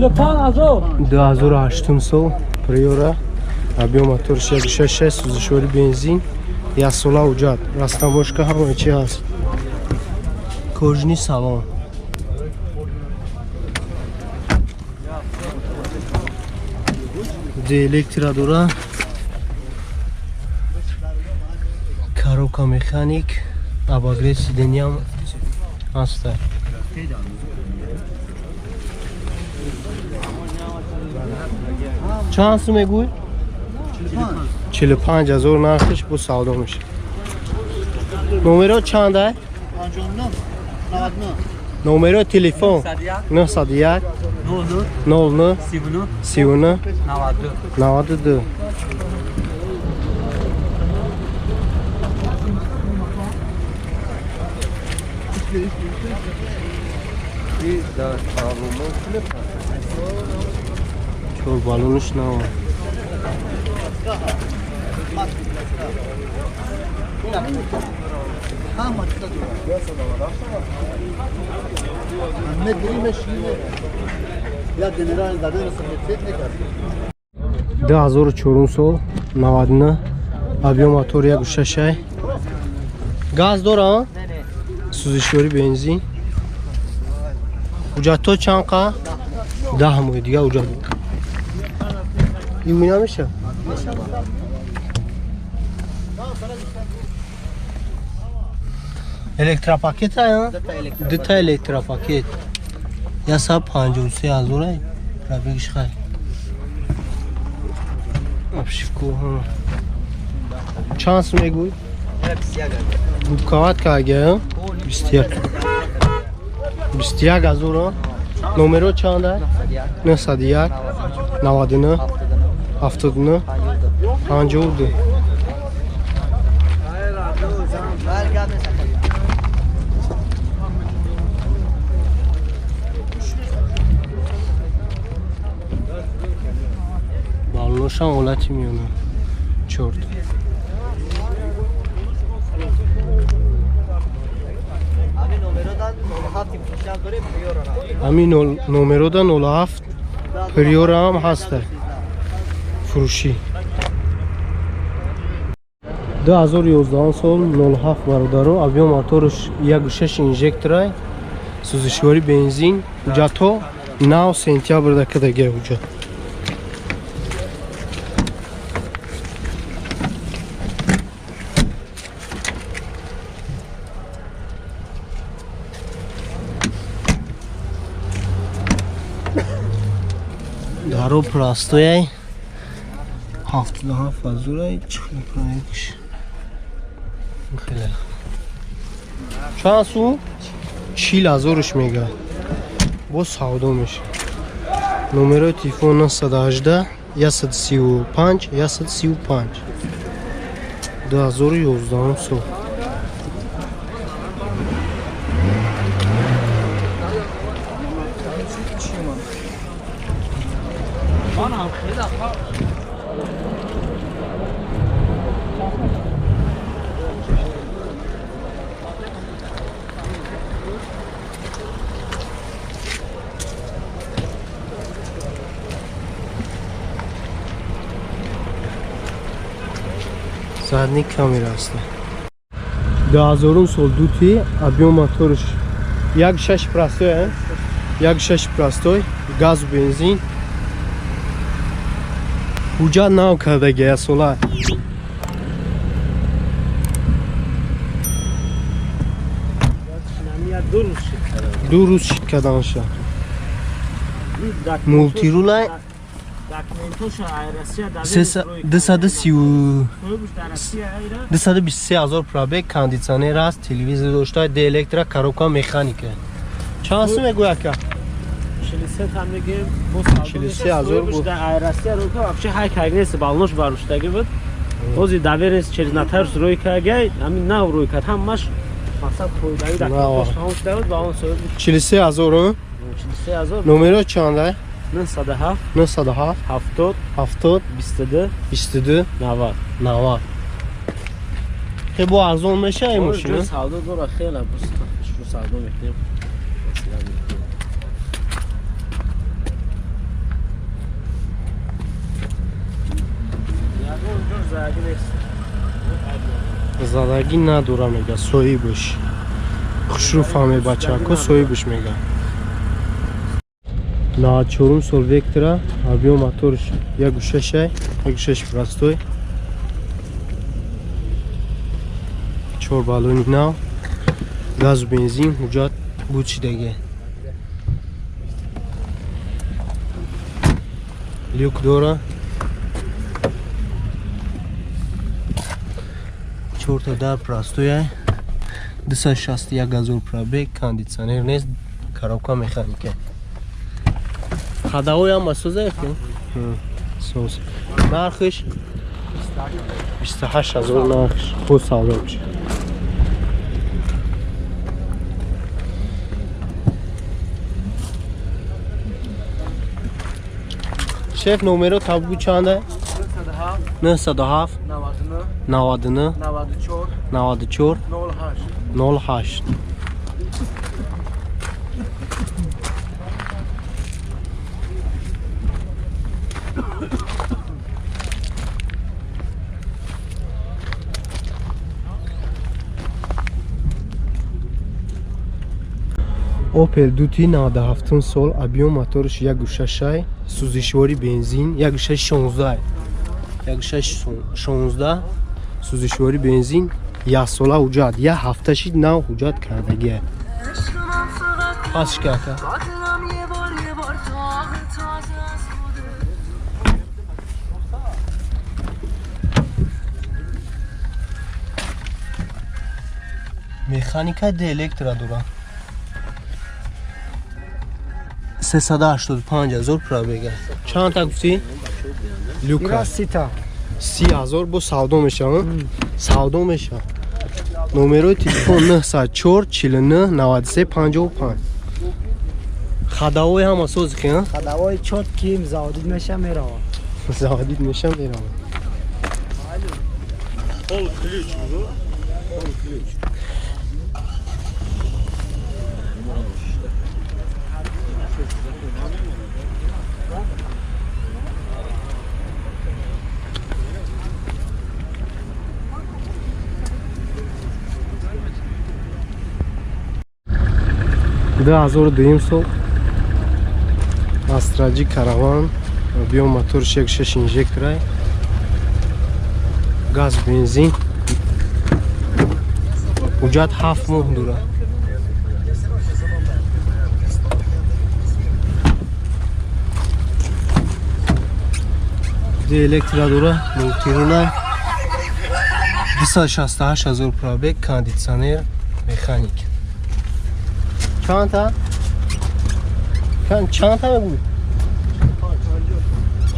2008 сол Приора, объем мотор 6.6, сӯзишвори бензин, як сола ҳуҷҷат, растамошка ҳама чи ҳаст. Кожни салон. Де электро дора. Коробка механик, обогрев сиденья ҳаст. Чанд сум мегӯй? 45 ҳазор нархиш бо савдо мешавад. Номеро чанд ай? Номеро телефон 901 00 39 92. Чор балонш нав. Ду ҳазору чорум сол 99, объем мотор 1.6, газ дора, сӯзишвори бензин. Ҳуҷҷатҳо чанд қа? 10 моҳи дига ҳуҷҷат. Ин намеша? Электропакет ая? Дута электропакет. 153 ҳазор ай. Пробегиш хай. Обшивку. Чанд сум мегӯй? Губкават кага, 21. 21 ҳазор. Номеро чанд ай? 901 99 79 52. Балоношам ҳолати миёна. Чорт. Ҳамин номерода 07 Приора ҳам ҳаста. Фурӯшӣ. 2011 сол 07 бародаро, объем моторш 1.6 инжекторай, сӯзишвори бензин, ҳуҷҷатҳо 9 сентябрда кадаги ҳуҷҷат. Даро простояй 77 ҳазорай чихел проекш. Хеле. Чанд сум? 40 ҳазорш мега. Боз савдо мешавад. Номерои телефон 918 135 135. 2011 сол. Задний камера аст. 2000 сол дути, объем моторш 1.6 простой, 1.6 простой, газу бензин. Ҳуҷҷат нав кардаги сола. Ду рӯз шид карданша. Мултирулай 223 ҳазор пробег, кондитсионер аст, телевизор дошта, де электро, коробка механика. Чанд сум мегӯй ака? 43 там мегем, 43 ҳазор буд. Россия рӯ вообще ҳай кагнес балнош баруштаги буд. Ҳозир доверенность через нотариус рӯй кагай, ҳамин нав рӯй кард, ҳамаш мақсад фоидаи документаш тамом шуда буд ва он соҳиб 43 ҳазор. 43 ҳазор. Номеро чанд ай? 907 907 70 70 22 22 90 90. Хе бо арзон меша ин мошина? Савдо дора хеле бус савдо мекунем. Задагӣ надора мега, соҳибаш. Хушрӯ фаҳме бачако, соҳибаш мега. 94 сол Вектора, объем моторш 1.6, 1.6 простой. 4 баллони нав, газу бензин, ҳуҷҷат буд шидаге. Люк дора. 4 та дар простоя. 261 ҳазор пробег, кондитсионер нест, коробка механика. Ходовой ҳам соза ки? Соз. Нархиш 28 ҳазор нархиш. Худ савдо мешавад. Шеф номеро табгу чанда? 907 99 94 08. Opel Duty 97 сол, объем моторш 1.6, сӯзишвори бензин 1.6 1.6 сӯзишвори бензин, як сола ҳуҷҷат, як ҳафта шид нав ҳуҷҷат кардагия. Пасш карда. Механика де электро дора. 385 ҳазор пробега. Чанд та гуфтӣ? Люка. 30 ҳазор бо савдо мешавад. Савдо мешавад. Номерои телефон 904 49 93 55. Ходовой ҳама сози ки, ҳа? Ходовой чот ким заводид меша мерава. Заводид меша мерава. Пол ключ, пол ключ. Ду ҳазору дуюм сол Астраҷи караван, объем мотор 1.6 инжекторай, газ бензин, ҳуҷҷат 7 моҳ дора. Ду электро дора, мултируна, 268 ҳазор пробег, кондитсионер, механик. Чанд та? Чанд та мегӯй?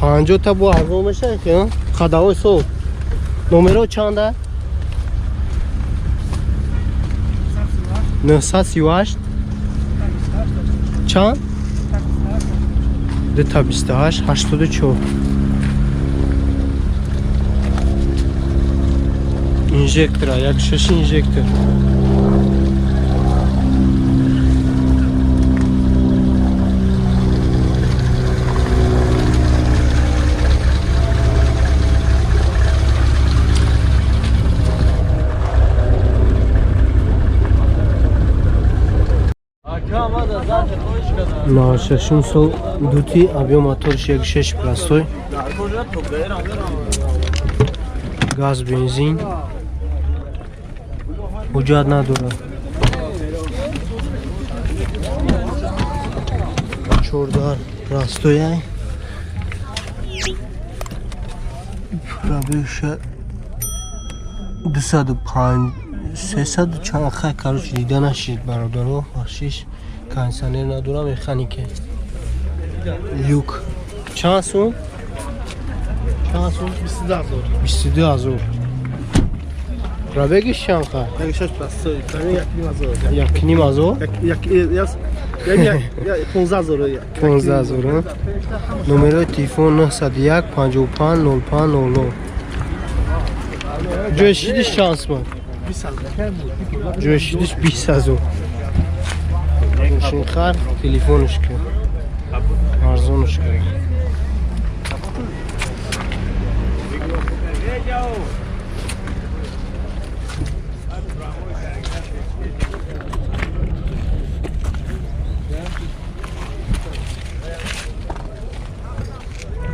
50 та бо арзон мешавад ки, ходовой сол. Номеро чанда? 938 чанд? 228 84. Инжектора, 1.6 инжектор. На шашум сол дути, объем моторш 1.6 простой, газ бензин, ҳуҷҷат надорад. 14 простой, пробег 205 300 чанд хай, короче дида нашид бародаро, бахшиш. Кондиционер надора, механика. Люк. Чанд сум? Чанд сум? 22 ҳазор. 22 ҳазор. Пробегиш чанд ха? 1.6 простой, 1.5 ҳазор. 1.5 ҳазор? 15 ҳазор. 15 ҳазор. Номерои телефон 901 55 05 00. Ҷойшидиш чанд сум? Ҷойшидиш 20 ҳазор. Мошинхар телефонш кун, арзонш кун.